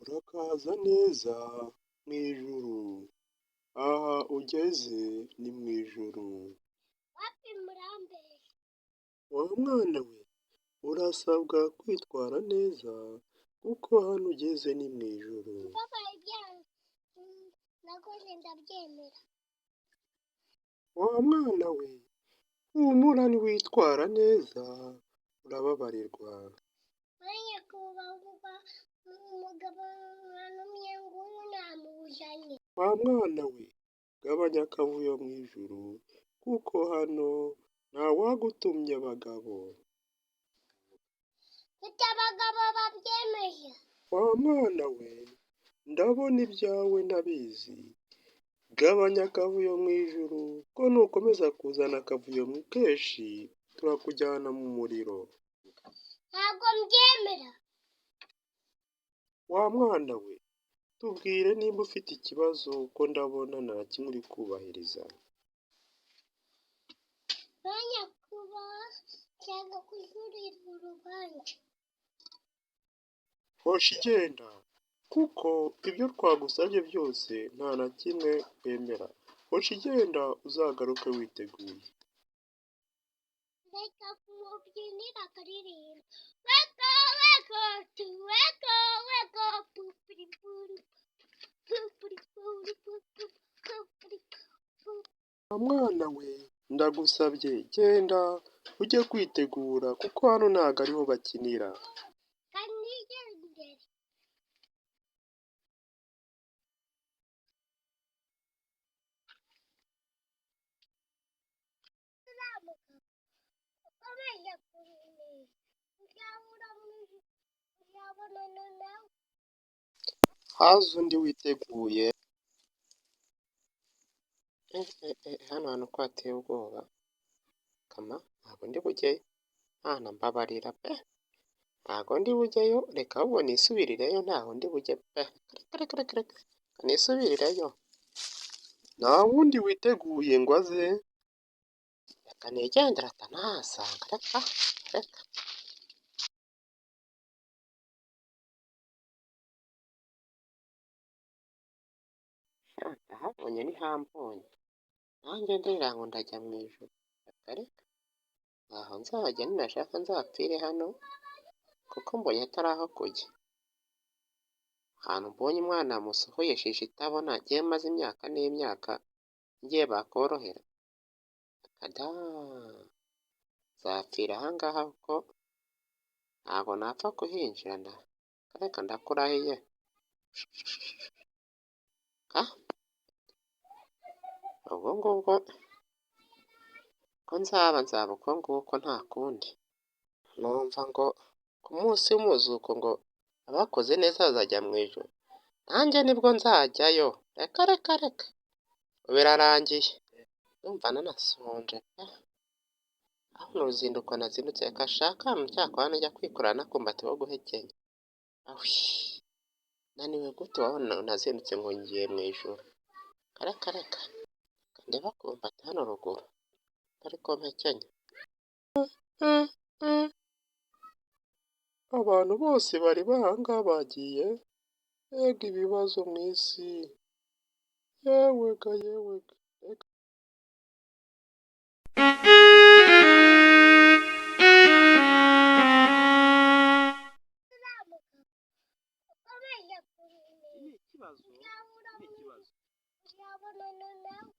Urakaza neza mu ijuru. Aha ugeze ni mu ijuru. Wapi murambeshya. Wa mwana we, urasabwa kwitwara neza kuko hano ugeze ni mu ijuru. Papa ibyaha nakoze ndabyemera. Wa mwana we, humura niwitwara neza urababarirwa. Ba nyakubahwa umugabo mwantumye nguyu namuzanye. Wa mwana we, gabanya akavuyo mu ijuru kuko hano ntawagutumye abagabo. Mfite abagabo babyemeje. Wa mwana we, ndabona ibyawe ntabizi. Gabanya akavuyo mu ijuru ko nukomeza kuzana akavuyo kenshi turakujyana mu muriro. Ntabwo mbyemera. Wa mwana we, tubwire nimba ufite ikibazo ko ndabona nta kimwe uri kubahiriza. Ba nyakubahwa nshaka kujurira urubanza. Hoshi genda kuko ibyo twagusabye byose nta na kimwe wemera. Hoshi genda uzagaruke witeguye. Reka kumubyinira akaririmba. Wake up, wake up, to wake up, wake up, pupuri puri, pupuri puri, pupuri puri. Wa mwana we, ndagusabye genda ujye kwitegura kuko hano ntago ariho bakinira. Kanigendere. Uriya mugabo ukomeje kubinisha uzabura mu ijuru uzabonana nawe. Haza undi witeguye. Hano hantu ko hateye ubwoba. Kama ntabwo ndi bujyeyo. Mwana mbabarira pe! Ntabwo ndi bujyeyo, reka ahubwo nisubirireyo ntaho ndi bujye pe! Reka reka reka reka nisubirireyo. Nta wundi witeguye ngo aze. Reka nigendere atanahasanga, reka reka. Sha ndahabonye ntihambonye. Nanjye ndira ngo ndajya mu ijuru. Reka reka. Ntaho nzajya ninashaka nzapfire hano kuko mbonye atari aho kujya. Ahantu mbonye umwana musohoye shishi itabona, njyewe maze imyaka n'imyaka ngiye bakorohera. Reka da! Nzapfira aha ngaha kuko ntabwo napfa kuhinjira nda. Reka ndakurahiye. Ka! Ubwo ngubwo ko nzaba nzaba uko nguko nta kundi. Numva ngo ku munsi w'umuzuko ngo abakoze neza bazajya mu ijuru. Nanjye nibwo nzajyayo. Reka reka reka. Birarangiye. Ndumva nanasonje pe! Aho ni uruzinduko nazindutse reka nshake ahantu cyakora najya kwikorera n'akumbati ko guhekenya. Ahwii! Naniwe gute wabona nazindutse ngo ngiye mu ijuru. Reka reka. Ndebe akumbati hano ruguru. Ariko mpekenya. Abantu bose bari bahangaha bagiye, mbega ibibazo mu isi! Yewega yewega! Reka. Uriya mugabo ukomeje kubinisha uzabura mu ijuru uzabonana nawe.